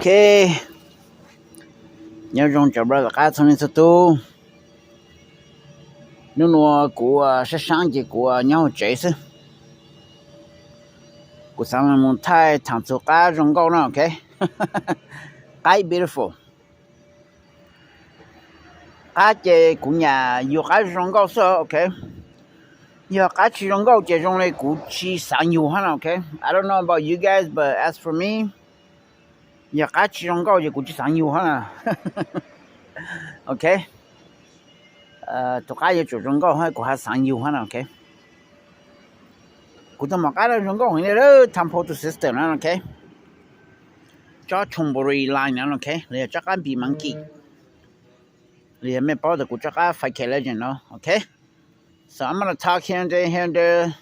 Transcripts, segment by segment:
Ok, nyob zoo cov brother qab txhua leej txhua tus. Hnub no kuv sab sab ces kuv nyob hauv tsev xwb. Kuv xav mus thaij thaum txug qab zoo nkauj no, ok. Qab beautiful. Qab ces kuv nyam yug qab zoo nkauj xwb, ok. Yog qab tsis zoo nkauj ces zoo li kuv tsis xaav yug hab no, ok. I don't know about you guys, but as for me, yog qab tsis zoo nkauj ces kuv tsis xaav yug hab na. Ok. Tus qab yuav tsum zoo nkauj hab kuv ho xaav yug hab na, ok. Kuv tug mom qab zoo nkauj heev li, Temple tus system no, ok. Tsob Chonburi line no, ok, los yog tsob qab npis monkey, los yog mej paub tas kuv tsob qab five K legend no, ok. So I'm gonna talk here and there, here and there,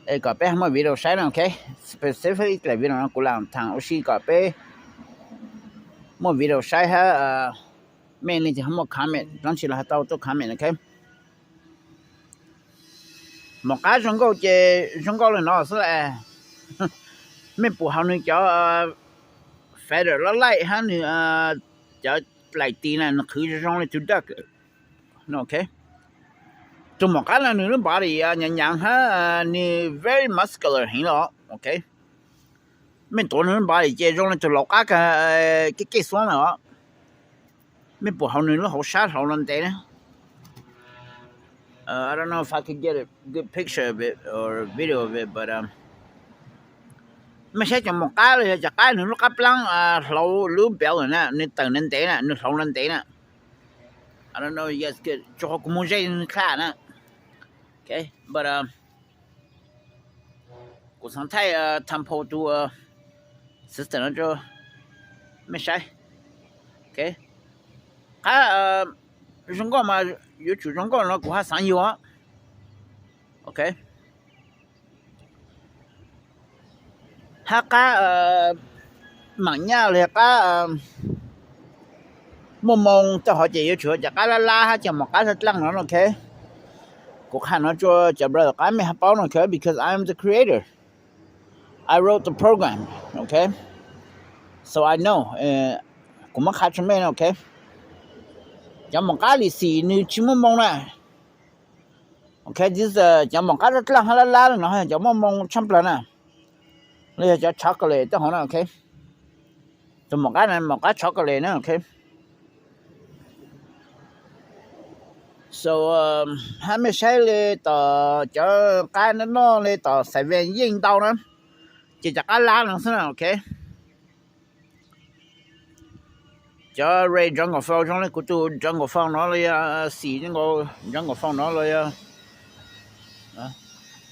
es kom peb muaj video saib no, ok. Specifically video no kuv lam thaam ua si kom peb muaj video saib hab mej leej twg ho muaj comment dlaab tsi los ho tau tuaj comment, ok. Mom qab zoo nkauj ces zoo nkauj le no xwb las. Mej pum hauv nws cov feather loj laij hab nws cov laim tis na, nws qhwv zoo zoo li tug duck no, ok. Tug mom qab no nws lub body nyaav nyaav hab nws very muscular heev los, ok. Mej tuav nws lub body ces zoo li tug laus qab kag kej kej xuab na os. Mej pum hauv nws lub hauv sab hlauv no ntev na. I don't know if I could get a good picture of it or video of it, but mej saib cov mom qab los yog cov qab nws lub qab plaab hlauv lub belly na, nws tawm ntev ntev na, nws hlauv ntev ntev na. I don't know if you guys could, tsuas yog kuv moog ze nws dlha na. Ok, but kuv xaav thaij Temple tus system no rua mej saib. Ok, qab zoo nkauj mas yuav tsum zoo nkauj no kuv ho xaav yug, ok. Hab qab maam nyaj los yog qab muaj moo tej hov ces yuav tsum cov qab lab lab hab cov mom qab dlaaj dlaaj no, ok. Kuv qha no rua cov brother qab mej ho paub no, ok, because I am the creator, I wrote the program, ok. So I know, kuv muab qha tsua mej no, ok. Cov mom qab lim xim nws tsis muaj moo na. Ok, cov mom qab dlaaj dlaaj hab lab lab no yog cov muaj moo tshaj plawg na, los yog cov chocolate tej hov na, ok. Tus mom qab na mom qab chocolate na, ok. So hab mej saib le tom cov qab noj noj le tom Xais Vees yeej ntau na, ces cov qab lab no xwb na, ok. Cov red jungle fowl zoo le kuv tus jungle fowl no los yog xim nkaus jungle fowl no los yog,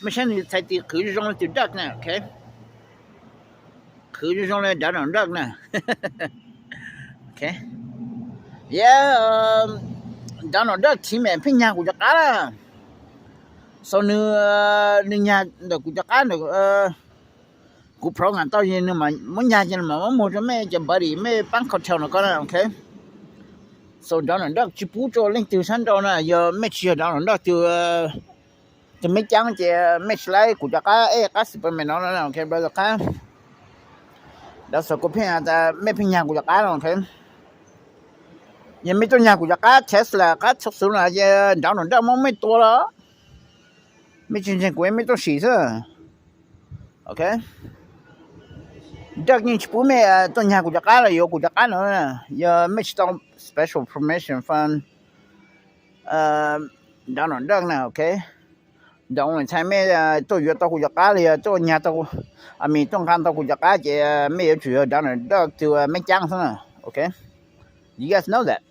mej saib nws txhais tis qhwv zoo zoo le tus duck na, ok. Qhwv zoo zoo le Donald Duck na. Ok, yeah, Donald Duck thiv mem pheej nyag kuv cov qab na. So nws, nws nyag ntawm kuv cov qab ntawm kuv program tau ces nws mam muab nyag ces nws mam muab muag rua mej cov buddy mej paab cartel no ko na, ok. So Donald Duck tsis pub rua leej twg sab nrau na, yog mej tsis yog Donald Duck tus, tus meb caab ces mej tsis laib kuv cov qab, ej, qab Superman no, ok, brother qab. Dab xav kuv pheej tas mej pheej nyag kuv cov qab no, ok. Yog mej tuaj nyag kuv cov qab Tesla, qab txhua xuv no ces Donald Duck muab mej tua lawm. Mej tsis ntseeg kuv mej tuaj sim xwb, ok. Duck yeej tsis pub mej tuaj nyag kuv cov qab los yuav kuv cov qab no, yog mej tsis tau special permission from Donald Duck na, ok. The only time mej tuaj yuav tau kuv cov qab los yog tuaj nyag tau, I mean tuaj nqa tau kuv cov qab ces mej yuav tsum yog Donald Duck tus meb caab xwb na, ok. You guys know that,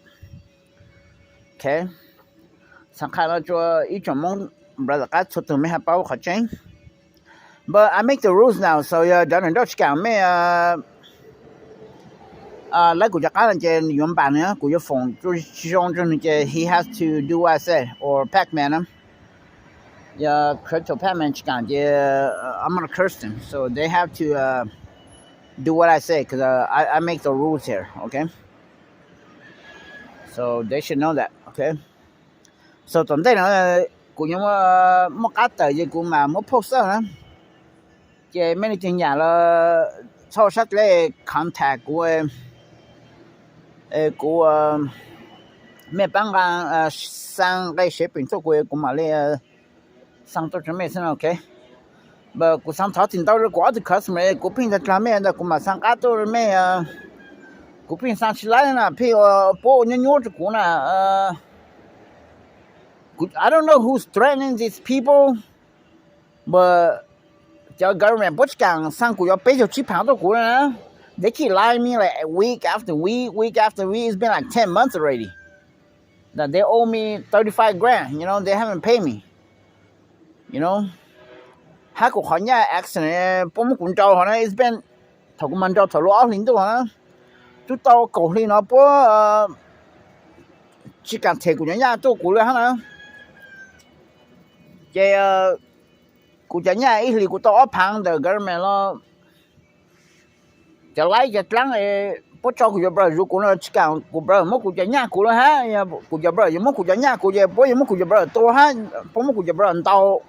ok. Xaav qha no rua ib tsoom Moob brother qab txhua tug mej ho paub qhov tseeb. But I make the rules now, so yog Donald Duck tsis kaam mej laib kuv cov qab no ces yuav npam nws, kuv yuav foom tsis zoo rua nws ces he has to do what I say, or Pac-Man na. Yog Crypto Pac-Man tsis kaam ces I'm gonna curse them, so they have to do what I say, cause I, I make the rules here, ok. So they should know that, ok. So tom ntej no kuv yuav muab qab tawm ces kuv mam muab post na. Ces mej leej twg nyam los txhob sab dlej contact kuv, kuv, mej pab nqa, xa nqe sev peem tuaj kuv, kuv mam li xa tuaj rau mej xwb no, ok. Kuv xaav thov txim ntau rau kuv ob tug customer, kuv pheej tag dlag mej ntag, kuv mam xaav qab tuaj rau mej. Kuv pheej xa tsis laib na, pheej puab ua nyuab nyuab rau kuv na. I don't know who's threatening these people, but cov government puab tsis kaam xa kuv cov peb caug tsib phaav tuaj kuv na. They keep lying me like week after week, week after week. It's been like ten months already that they owe me thirty-five grand, you know, they haven't paid me, you know. Hab kuv qhov nyaj accident puab muab kuv nrau hov na, it's been, thaum kuv mag nrau thaum lub ob hlis ntuj hov na, twb tau kaum hli no puab tsis kaam them kuv cov nyaj tuaj kuv li hab na. Ces kuv cov nyaj ib hlis kuv tau ob phaav ntawm government los, cov laib cov dlaab puab tso kuv cov brother zuj kuv no tsis kaam kuv brother muab kuv cov nyaj kuv li hab. Kuv cov brother yuav muab kuv cov nyaj kuv ces puab yuav muab kuv cov brother tua hab, puab muab kuv cov brother ntaus,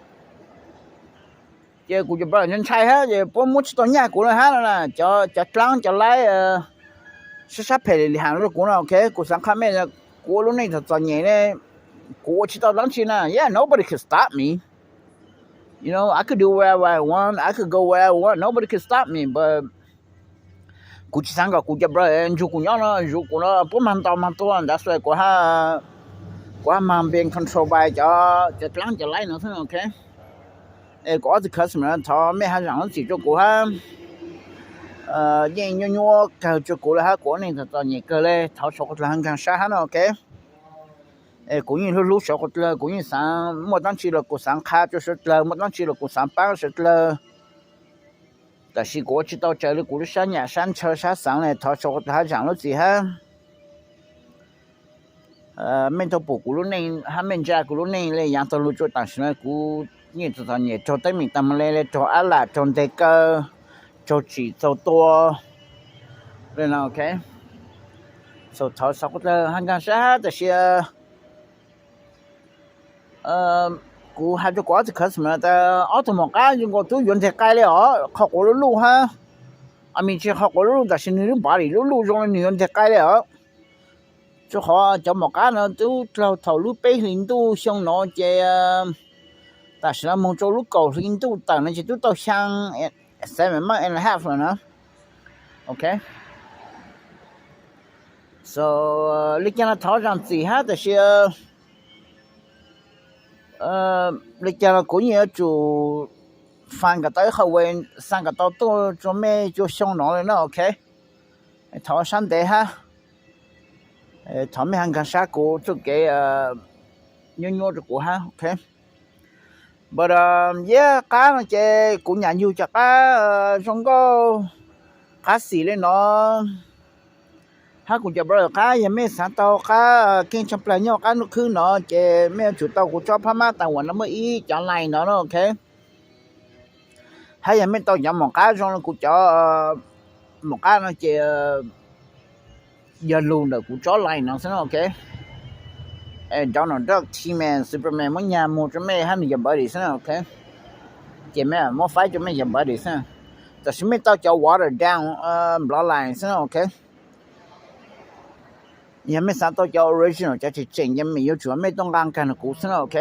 ces kuv cov brother ntshai hab ces puab muab tsis tau nyaj kuv li hab no na. Cov dlaab cov laib sab sab phem li has rau kuv no, ok. Kuv xaav qha mej, kuv ua lub neej txom txom nyem ne, kuv ua tsis tau dlaab tsi na. Yeah, nobody could stop me. You know, I could do whatever I want, I could go wherever I want, nobody could stop me, but kuv tsis xaav kom kuv cov brother nrug kuv nyob no, zuj kuv no puab mag ntaus mag tua, that's why kuv, kuv hab mag being controlled by cov, cov dlaab cov laib no xwb, ok. Es kuv ob tug customer no thov mej hab zaam lub txim rau kuv hab, yeej nyuaj nyuaj kawg rau kuv li hab, kuv ua neej txom txom nyem kawg li, thov sau qhov dlawg hab nkaag sab hab no, ok. Es kuv yeej hlub hlub sawv dlawg, kuv yeej xaav muaj dlaab tsi los kuv xaav qha rau sawv dlawg, muaj dlaab tsi los kuv xaav paab sawv dlawg. Tab sis kuv ua tsis tau raws li kuv lub sab nyam sab ntshaw sab xaav li, thov sau qhov dlawg hab zaam lub txim hab. Mej tau pum kuv lub neej hab mej ntsia kuv lub neej li yaav taug lug rua tam sim no, kuv yeej txom txom nyem raug teeb meem taag moog le, raug ab lam, raug nteg kaw, raug tsim txaus tua li no, ok. So thov sau qhov dlawg hab nkaag sab hab, tab sis kuv has rua kuv ob tug customer tas ob tug mom qab zoo nkaus tub yuav nteg qai li os, qhov quav luj luj hab. A mi tsis qhov quav luj luj, tab sis nwg lub body luj luj zoo li nwg yuav nteg qai li os. Rua qhov cov mom qab no tub dlaug thaum lub peb hlis ntuj xyoo no ces tam sim no moog rua lub kaum hli ntuj tawm no ces tub tau xyaa, seven month and a half lawm na. Ok. So li caag no thov zaam txim hab, tab sis li caag los kuv yeej yuav tsum faa kom tau ib qho uas xaa kom tau tuaj rua mej rua xyoo no li na, ok. Thov sab ntev hab, thov mej hab nkaag sab kuv txuj kev nyuaj nyuaj rua kuv hab, ok. But yeah, qab no ces kuv nyam yug cov qab zoo nkauj qab xim li no hab kuv cov brother qab, yog mej xaav tau qab keej tshaj plawg nyob qab nub khwb no ces mej yuav tsum tau kuv tsob phab mab tas uas no muaj ib cov line no na, ok. Hab yog mej tau cov mom qab zoo li kuv cov mom qab no ces yog lug ntawm kuv tsob line no xwb na, ok. Donald Duck, He-Man, Superman muab nyag moog rua mej hab nwg cov buddy xwb na, ok. Ces mej muab faib rua mej cov buddy xwb. Tab sis mej tau cov water down bloodline xwb na, ok. Yog mej xaav tau cov original, cov tseem tseem ces mej yuav tsum mej tuaj nqa kag nrug kuv xwb na, ok.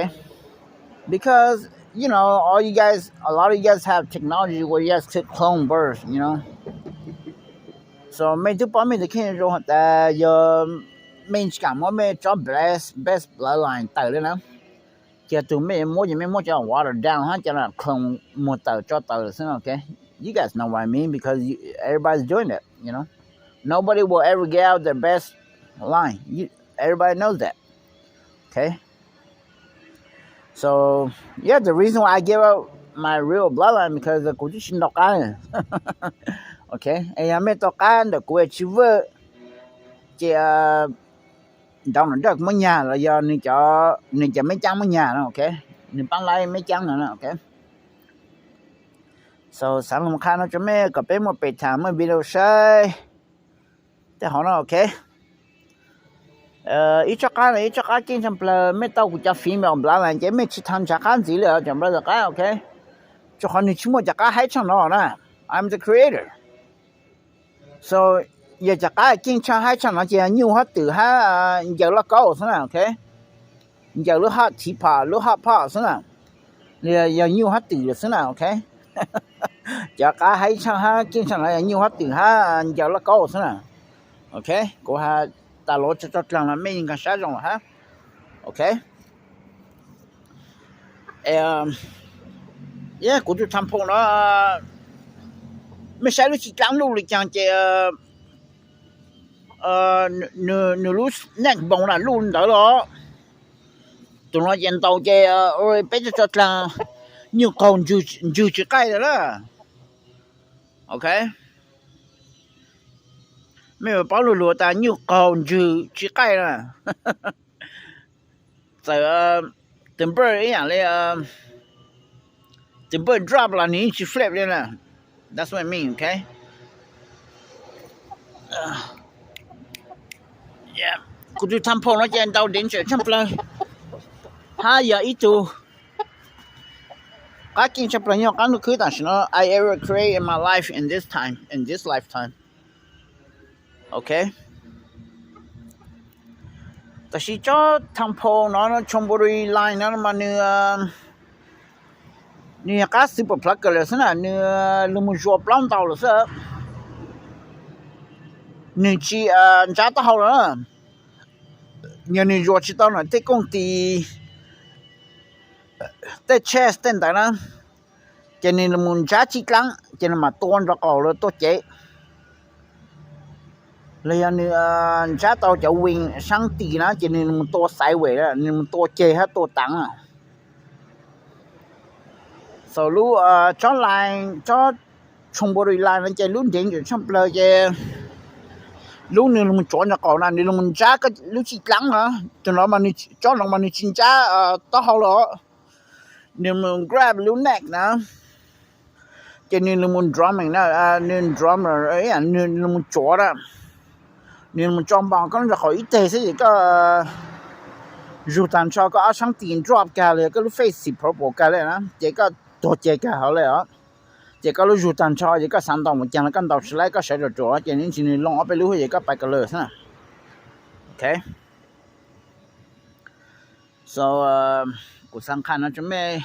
Because you know, all you guys, a lot of you guys have technology where you guys could clone birth, you know. So mej twb paub mej tus kheej zoo has tas yog mej tsis kam muab mej tsob best, best bloodline tawm li na, ces tug mej muab ces mej muab cov water down hab cov clone muag tawm tso tawm xwb, ok. You guys know what I mean because everybody's doing that, you know. Nobody will ever get out their best line. Everybody knows that. Okay. So yeah, the reason why I give up my real bloodline because kuv twb tsis ntaus qab. Ok, es yog mej tau qab ntawm kuv tsis vwj, ces Donald Duck muab nyag los yog nws cov, nws cov meb caab muab nyag no, ok, nws paab laib meb caab no, ok. So xaav lug qha no rua mej kom peb muaj pem tham muaj video saib tej hov no, ok. Ib tsob qab no ib tsob qab keej tshaj plawg, mej tau kuv cov female bloodline ces mej tsis tas nrhav qab ntxiv li os cov brother qab, ok. Rua qhov nwg tsis muaj cov qab haib tshaaj no na. I'm the creator. So, yog cov qab keej tshaj haib tshaj no ces yog nyuj hab twm hab ncaws lauj kaub xwb na, ok. Ncaws lub haj thiv phom lub haj phom xwb na, yog nyuj hab twm xwb na, ok. Cov qab haib tshaj hab keej tshaj no yog nyuj hab twm hab ncaws lauj kaub xwb na, ok. Kuv has tas lov tso tso dlaag los mej yeej nkaag sab zoo lawm hab, ok. Kuv tug thaaj phoo no, mej saib lub txij dlaab luj le caag ces nws lub neck bone na luj ntawd los. Tug no ces ntaus ces peb tso tso dlaag nyuj qaug ntswg tsis qaij lawm na, ok. Mej paub lug lug tas nyuj qaug ntswg tsis qaij na. Txawm tus npawj ib yaam le tus npawj drop los nws yeej tsis flip li na. That's what I mean, ok. Kuv tug thaaj phoo no ces ntaus danger tshaj plawg, hab yog ib tug qab keej tshaj plawg nyob qab ntuj khwb tam sim no I ever create in my life in this time, in this lifetime, ok. Tab sis tsob thaaj phoo no, Chonburi line no mas nws, nws yog qab xwb pam plhav kawg lawm xwb na, nws lug mus zuag plaub ntau lawm xwb. Nws tsis ntsab taub hau lawm na. Yog nws zuag tsis tau no tej kooj tis, tej chest tej ntawd na, ces nws lug mus ntsab txij dlaab ces nws mam tua nrov qaum lawm tuaj cev. Los yog nws ntsab tau cov wing saab tis na ces nws lug mus tua sideways, nws mus tua ceg hab tua taav na. So lub tsob line, tsob Chonburi line no ces lub danger tshaj plawg ces lub nws lug mus tsuav nrov qaum na, nws lug mus ntsab lub txij dlaab na. Tug no, tsob no mas nws tsis ntsab taub hau lawm, nws mus grab lub neck na, ces nws lug mus drumming na, nws drummer, nws lug mus tsuav na. Nws mus tso npo koj lub nrov qaum ib teg xwb ces koj zug taag nrho koj ob saab tis drop kag lawm, koj lub face purple kag lawm na, ces koj tuag ceg kag hauv lawm os. Ces koj lub zug taag nrho ces koj xaav ntaus mus caag los koj ntaus tsis laib, koj sawv ruam ruam ces nws tsis nws loo ob peb lub ces koj pais kawg lawm xwb na. Ok. So kuv xaav qha no rua mej,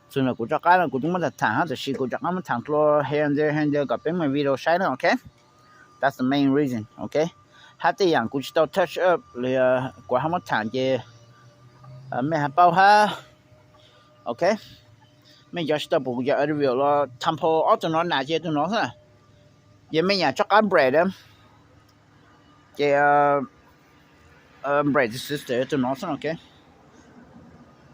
txug no kuv rov qab no kuv tub muab tham tham hab, tab sis kuv rov qab muab tham dlua he ntawd he ntawd kom peb muaj video saib na, ok. That's the main reason, ok. Hab tej yaam kuv tsis tau touch up los kuv hab muab tham ces mej hab paub hab, ok. Mej cov tsis tau pum kuv cov interview los thaaj phoo ob tug no nas ces tug no xwb na. Yog mej nyam tsob qab bread, ces bread sister tug no xwb, ok.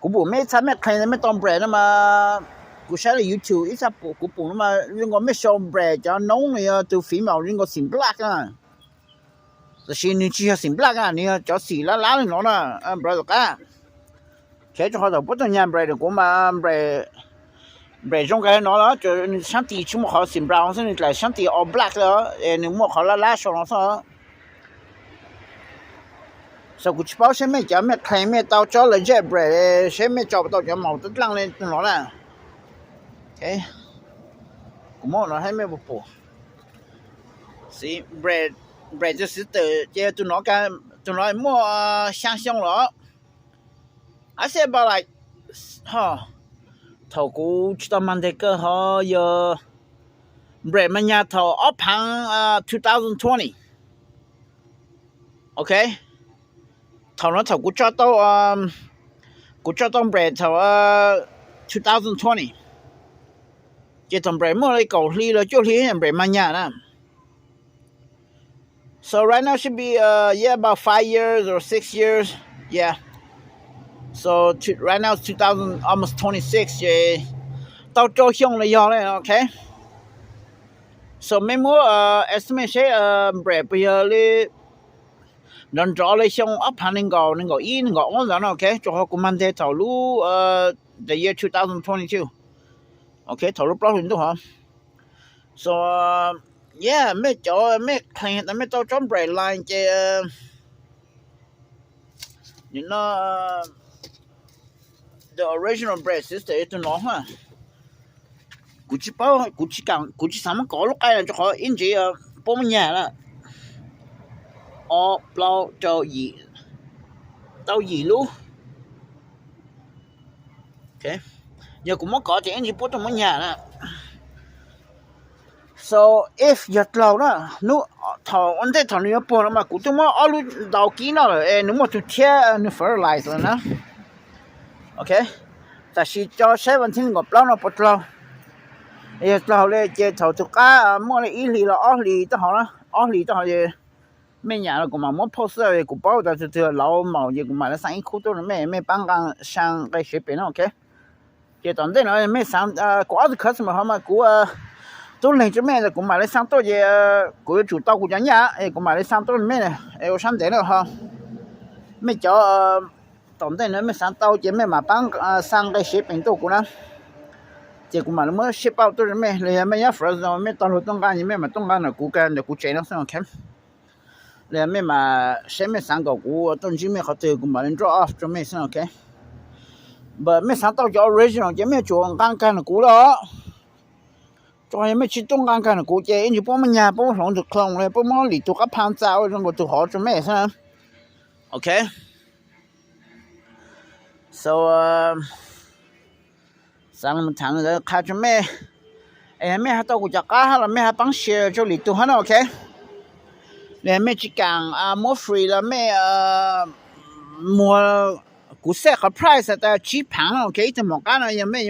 Kuv pum mej txhaj mej qhee mej tau bread no mas, kuv saib le YouTube ib txhaj pum kuv pum no mas zoo nkaus mej show bread cov noob no yog tug female zoo nkaus xim black na. Tab sis nws tsis yog xim black na, nws yog cov xim lab lab li no na, brother qab. Kheev rua qhov thaum puab tau nyag bread rua kuv mas bread zoo kag li no los, nws saab tis tsis muaj qhov xim brown xwb, nws dlaim saab tis all black li, es nws muaj qhov lab lab sau no xwb. So kuv tsis paub seb mej cov mej qhee mej tau tsob legit bread, seb mej tso tau cov maum dlaaj dlaaj li no na. Kuv muab no hab mej pum pum. Bread sister ces tug no, tug no muaj xyaa xyoo los. I say about like, thaum kuv tsis tau mag nteg kawg hov yog bread mas nyag thaum ob phaav two thousand twenty. Ok, thaum no thaum kuv tso tau, kuv tso tau bread thaum two thousand twenty, ces thaum bread muaj li kaum hli los cuaj hli bread mag nyag na. So right now should be, uh, yeah, about five years or six years. Yeah. So to, right now it's two thousand, almost twenty-six, ces tau rau xyoo los yog li, ok. So mej muab estimate seb bread puas yog li nrov nrov li xyoo ob phav nees nkaum, nees nkaum ib, nees nkaum ob ntawd no, ok, rau qhov kuv mag nteg thaum lub the year two thousand twenty-two, ok, thaum lub plaub hlis ntuj hov. So yeah, mej cov mej qhee tas mej tau tsob bread line ces nim no the original bread sister yog tug no. Kuv tsis paub, kuv tsis xaav muab kov lub qaib no rau qhov ib ntsis puab muab nyag na, ob plaub rau yim, tau yim lub. Yog kuv muab kov ces ib ntsis puab tuaj muab nyag na. So if yog dlaug na, hnub thaum ua ntej thaum nws yuav puag no mas kuv twb muab ob lub ntaus kib noj lawm es nws muaj tug thiab nws fertilize lawm na. Ok, tam sim co saib vas thib nees nkaum plaub no puas dlaug. Yog dlaug li ces thaum tus qab muaj li ib hlis los ob hlis taub hau, ob hlis taub hau, mej nyam los kuv mam muab post xwb, kuv paub tas tug twg laus maum ces kuv mam li xaa ib khub tuaj rau mej, mej paab nqaa, xaa nqe siv pem no, ok. Ces tom ntej no mej xaav, kuv ob tug customer ho mas kuv tub leeg rau mej tas kuv mam li xaa tuaj ces kuv yuav tsum tau kuv cov nyaj es kuv mam li xaa tuaj rau mej, es ua sab ntev na ho. Mej cov tom ntej no mej xaav tau ces mej mam paab xaa nqe siv pem tuaj kuv na, ces kuv mam li muab ship out tuaj rau mej. Los yog mej nyob Fresno mej tau luag tuaj nqaa ces mej mam tuaj nqaa ntawm kuv ka ntawm kuv tsev no xwb, ok. Los yog mej mam saib mej xaav kom kuv tuaj ntsib mej qhov twg kuv mam li drop off rau mej xwb, ok. But mej xaav tau cov original ces mej yuav tsum nqaa kag ntawm kuv lawm. Rau qhov yog mej tsis tuaj nqaa kag ntawm kuv ces ib ntsis puab muab nyag, puab muab hloov tus clone los puab muab lim tug qab phaj txav ua zoo nkaus tug hov rau mej xwb na, ok. So xaav mus thaam ntawd qha rau mej, es mej ho tau kuv cov qab hab los mej ho paab share rau lim tug hab na, ok. Los mej tsis kaam muab free los mej muag, kuv set qhov price tas tsib phaav, ok. Ib tug maum qab no yog mej,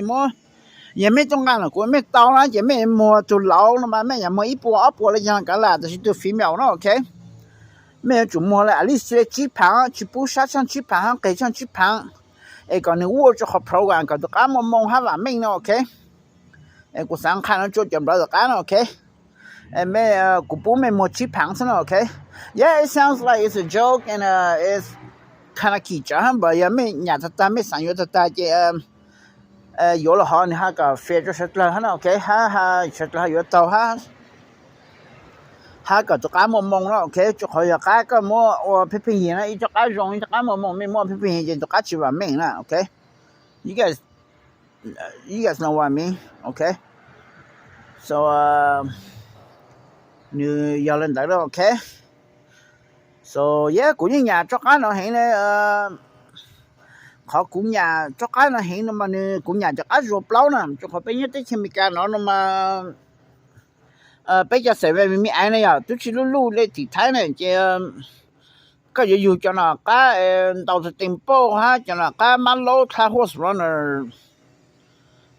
yog mej tuaj nqaa ntawm kuv mej tau na ces mej muag tug laus no mas mej yuav muag ib puas ob puas li yog kav lam, tab sis tug female no, ok, mej yuav tsum muag li at least tsib phaav, tsis pub sab tshaaj tsib phaav hab nqeg tshaaj tsib phaav, es kom nws ua rua qhov program kom tus qab muaj moo hab vaam meej no, ok. Es kuv xaav qha no rua cov nplawv tom qab no, ok. Mej, kuv pub mej muag tsib phaav xwb no, ok. Yeah, it sounds like it's a joke and it's kinda kim tsawv hab, but yog mej nyam tag tag mej xaav yuav tag tag ces yuav los hov nws hab kom fair rua sawv dlawg hab no, ok, hab sawv dlawg hab yuav taug hab, hab kom tus qab muaj moo no, ok. Rua qhov yog qab koj muab ua pheej pheej yig na, ib co qab zoo ib co qab muaj moo, mej muab pheej pheej yig ces tus qab tsis vaam meej na, ok. You guys know what I mean, ok. So nws yog le ntawd, ok. So yeah, kuv yeej nyam rov qab no heev le. Qhov kuv nyam rov qab no heev no mas nws, kuv nyam cov qab zuag plaub na, rua qhov peb nyob teb chaws Amelikas no no mas peb cov seven me me aiv na yog tub tsi luj luj le tim Thaib na ces koj yuav yug cov no qab ntaus tus tees pauj hab cov no qab mab laub dlha horse runner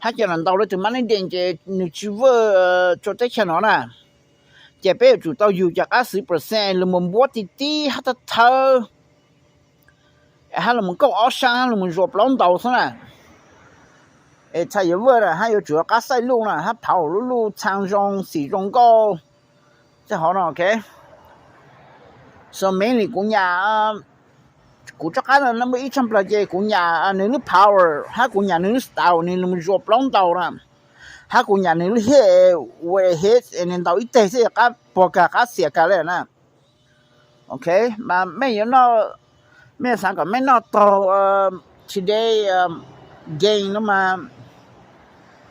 hab cov no ntaus le tug mab neeb dees ces nws tsi vwj rua teb chaws no na. Ces peb yuav tsum tau yug cov qab xwv percent lug mus npuab ti tib hab thawb thawb, hab lug mus kauj ob saab hab lug mus zuag plaub ntaus xwb na. Es txhaj yuav vwj na hab yuav tsum qab xaij luj na hab phauv luj luj txhaa zoo xim zoo nkauj tej hov no, ok. So mainly kuv nyam, kuv rov qab no muaj ib tshaj plawg ces kuv nyam nws lub power hab kuv nyam nws lub style nws lug mus zuag plaub ntaus na, hab kuv nyam nws lub hit, hit nws ntaus ib teg xwb qab puag kag qab xiam kag le na. Ok, mas mej yuav noj, mej xaav kom mej noj taug today game no mas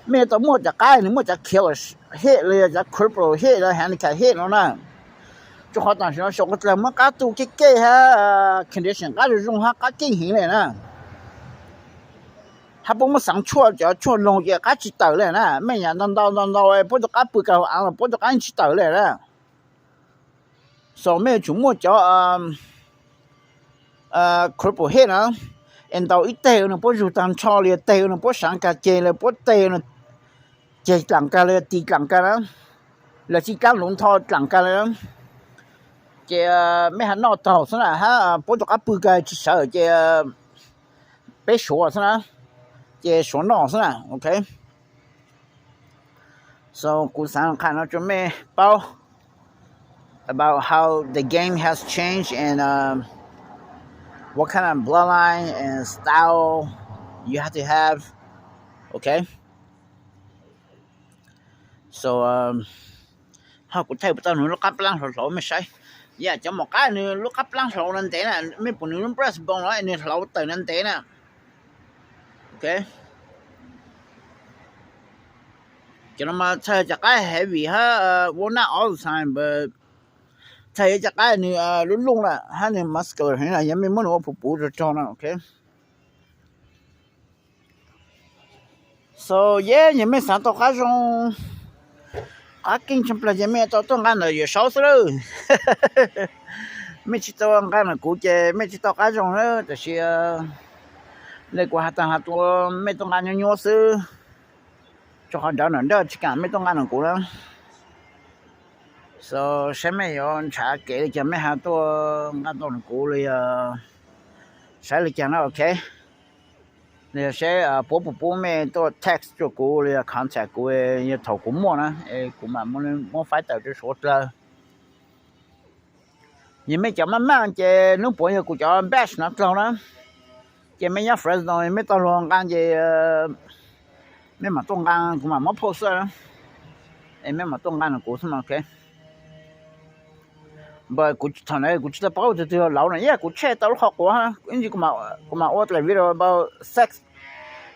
mej yuav tau muaj cov qab nws muaj cov killer hit los yog cov cripple hit los handicap hit no na. Rua qhov tam sim no saum qhov dlawg muab qab tu kev kev hab condition qab zoo zoo hab qab keej heev le na. Hab puab muab xaav tshuaj, cov tshuaj loog ces qab tsis tawm le na. Mej nyam ntau ntau ntau ntau puab tus qab pw kag hauv aav los puab tus qab tsis tawm le na. So mej yuav tsum muaj cov cripple hit na, es ntaus ib teg nws puab zug taag nrho li, teg nws puab saav kag ceg li, puab teg nws ceg dlaam kag li, tis dlaam kag na, los tsi kaab luv ntho dlaam kag li na. Ces mej hab noj taug xwb na hab puab tus qab pw kag tsis sawv ces peb suav xwb na, ces suav noj xwb na, ok. So kuv xaav qha no rua mej paub about how the game has changed and what kind of bloodline and style you have to have, ok. So ho kuv thaij tau nws lub qab plaab hlau hlau mej saib. Yam cov maum qab nws lub qab plaab hlau no ntev na, mej pum nws lub breastbone no nws hlau tawm no ntev na. Ok, cov no mas txhaj cov qab heavy hab ua naj all the time, but Thaum yuav cov qab nws lub looj lawm hab nws muscular heev na, yog mej muab nws ua puv puv rog rog na, ok. So yeah, yog mej xaav tau qab zoo, qab keej tshaj plawg ces mej yuav tau tuaj nqa ntawm Yawm Saub xwb lawm. Mej tsis tau nqa ntawm kuv ces mej tsis tau qab zoo lawm, tab sis le kuv has tas has tua mej tuaj nqa nyuaj nyuaj xwb, rua qhov nrawv ntawm nrawj tsis kam mej tuaj nqa ntawm kuv na. So saib mej yuav nrhav kev li cas, mej has tuaj nqa tau ntawm kuv los yog saib li cas na, ok. Los yog saib puab puas pub mej tuaj text rua kuv los yog contact kuv, yog thaum kuv muaj na es kuv mam muab faib tawm rua suav dlawg. Yog mej cov maj maj ces hnub puav yog kuv cov batch no dlaug na, ces mej nyob Fresno mej tau luag nqa ces mej mam tuaj nqa, kuv mam muab post xwb, es mej mam tuaj nqa ntawm kuv xwb, ok. But kuv thaum ntawd kuv tsis tau paub tus twg yog laus na, ib yam kuv check tau lub qhov quav, ib ntsis kuv mam ua dlaim video about sex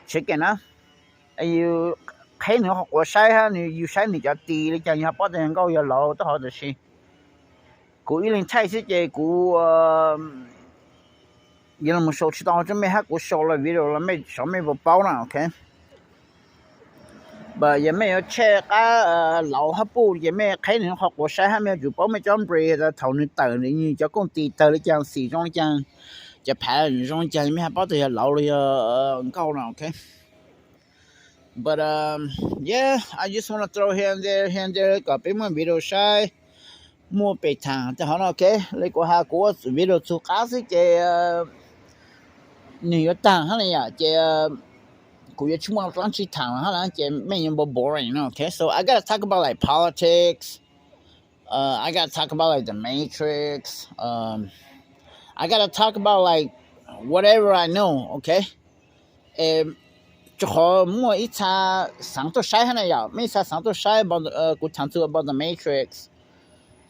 chicken na. Yus qheb nws qhov quav saib hab nws, yus saib nws cov tis li cas yus ho paub tias yog nkauj yog laus, tab hov tab sis kuv ib leeg thaij xwb ces kuv yuav los show tsis tau rua mej hab kuv show los video los mej saib mej puas paub na, ok. But yog mej yuav check qab laus hab puj ces mej qheb nws qhov quav saib hab mej yuav tsum paub mej cov breed, thaum nws tawm nws cov kooj tis tawg li cas, xim zoo li cas, cov phav zoo li cas mej ho paub tias yog laus los yog nkauj no, ok. But yeah, I just wanna throw here and there, here and there kom peb muaj video saib, muaj pem thaam tej hov no, ok. Le kuv has kuv ua video txug qab xwb ces nwg yuav taag hab na yom, ces kuv yuav tsis muaj dlaab tsi thaam hab na ces mej yuav npaum boring no, ok. So I gotta talk about like politics, uh, I gotta talk about like the Matrix, um, I gotta talk about like whatever I know, ok. Rua qhov muaj ib txha xaav tuaj saib hab na yom, muaj ib txha xaav tuaj saib, kuv thaam txug about the Matrix,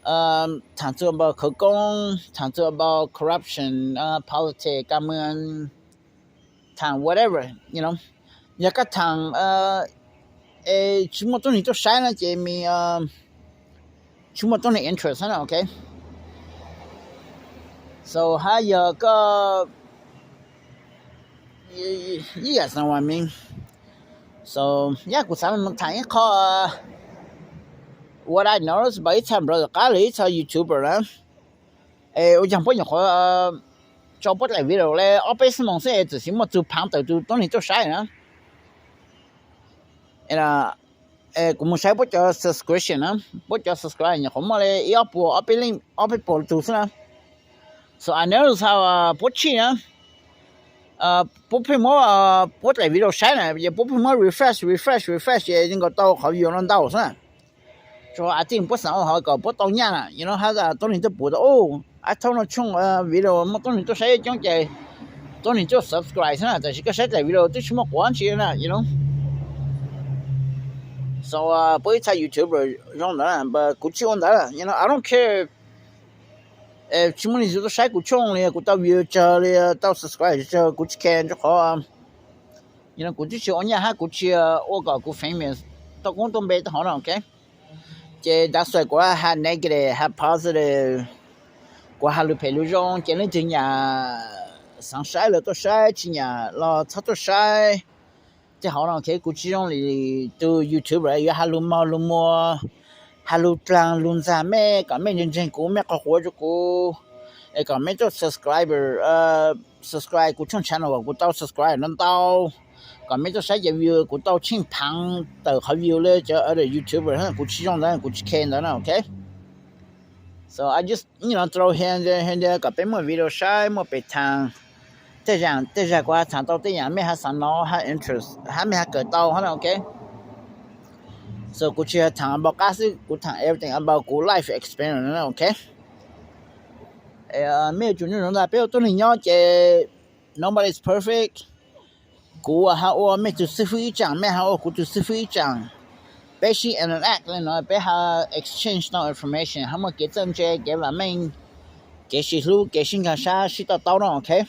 thaam txug about khawv koob, thaam txug about corruption, politics, kab moos, thaam whatever, you know. Yog koj thaam es tsis muaj tuab neeg tuaj saib na ces means tsis muaj tuab neeg interest na, ok. So hab yog koj, you guys know what I mean. So yeah, kuv xaav moog thaam ib qho what I notice about ib txha brother qab lawm ib txha YouTuber na. Es ua caag puab nyuam qhuav tso puab dlaim video le ob peb xuab moos xwb es txawm tsis muaj tug phaav tawm tug tuab neeg tuaj saib na. Kuv moog saib puab cov subscription na, puab cov subscribe nyuam qhuav muaj le ib ob puas, ob peb leej, ob peb puas tug xwb na. So I notice how puab tshij na, puab pheej muab puab dlaim video saib na, es puab pheej muab refresh, refresh, refresh es yeej nkaus tau qhov view no ntau xwb na. Rua qhov I think puab xaav ua hov kom puab tau nyaj na, you know, hab tuab neeg tuaj pum tas, o, I thought no tshooj video muaj tuab neeg tuaj saib coob ces tuab neeg tuaj subscribe xwb na, tab sis koj saib dlaim video twb tsis muaj quav ntsis na, you know. So puab ib txha YouTuber zoo ntawd na, but kuv tsis ua ntawd, you know, I don't care. Tsis muaj neeg tuaj saib kuv tshooj li, kuv tau view tsawg li, tau subscribe tsawg, kuv tsis care, rua qhov kuv twb tsis ua nyaj hab kuv tsis ua kom kuv famous tau koob tau npe tej hov no, ok. Ces that's why kuv has negative has positive, kuv has lug phem lug zoo, ces leej twg nyam xaav saib los tuaj saib, tsis nyam los txhob tuaj saib. Tej hov no, ok, kuv tsis zoo li tus YouTuber yuav has lug mog lug muag, has lug dlaag lug ntxag mej kom mej ntseeg ntseeg kuv, mej qhuas quav rua kuv, es kom mej tuaj subscriber, subscribe kuv tshooj channel kom kuv tau subscribe ntau ntau, kom mej tuaj saib ces view kuv tau tsheej phaav tawm qhov view le cov other YouTuber, kuv tsis zoo ntawd, kuv tsis care ntawd na, ok. So I just, you know, throw here and there, here and there kom peb muaj video saib, muaj pem thaam. Tej zaam tej zag kuv has thaam tau tej yaam mej has xaav nov, has interest, hab mej has kawm tau hab na, ok. So kuv tsis has thaam about qab xwb, kuv thaam everything about kuv life experience na, ok. Mej yuav tsum nco ntawd, peb ua tuab neeg nyob ces nobody is perfect. Kuv has ua mej tug xib fwb ib tsaam, mej has ua kuv tug xib fwb ib tsaam. Peb sib interact le no, peb has exchange tau information, hab muaj kev txawj ntse, kev vam meej, kev sib hlub, kev sib nkaag sab, sib to taub no, ok.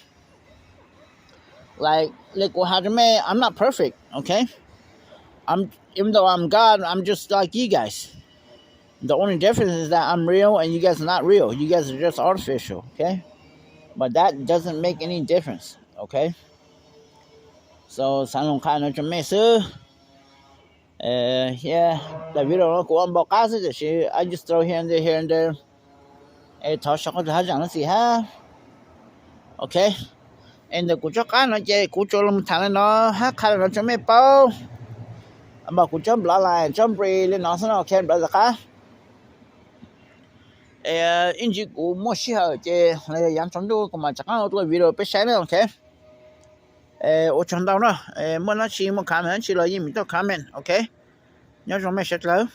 Like, le kuv has rua mej, I'm not perfect, ok. I'm, even though I'm God, I'm just like you guys. The only difference is that I'm real and you guys are not real. You guys are just artificial, okay? But that doesn't make any difference, okay? So xaav lug qha no rua mej xwb. Yog video no kuv ua npaum qab xwb, tiam sis I just throw here and there, here and there. Thov sau qhov txhua hab zaam nuav xim hab. Ok, es ntawm kuv tsob qab no ces kuv tsuas lug thaam le no hab qha le no rua mej paub. Npaum kuv tsob nplawv lais tsob npri le no xwb no, ok, nplawv tom qab. Ib ntsis kuv muaj sij hawm ces los yog yaav tsaus ntuj kuv mam rov qaab ua dlua video peb saib na, ok. Ua tsaug ntau na, muaj dlaab tsi muaj comment dlaab tsi los yeej meem tuaj comment, ok. Nyob zoo mej sawv dlawg.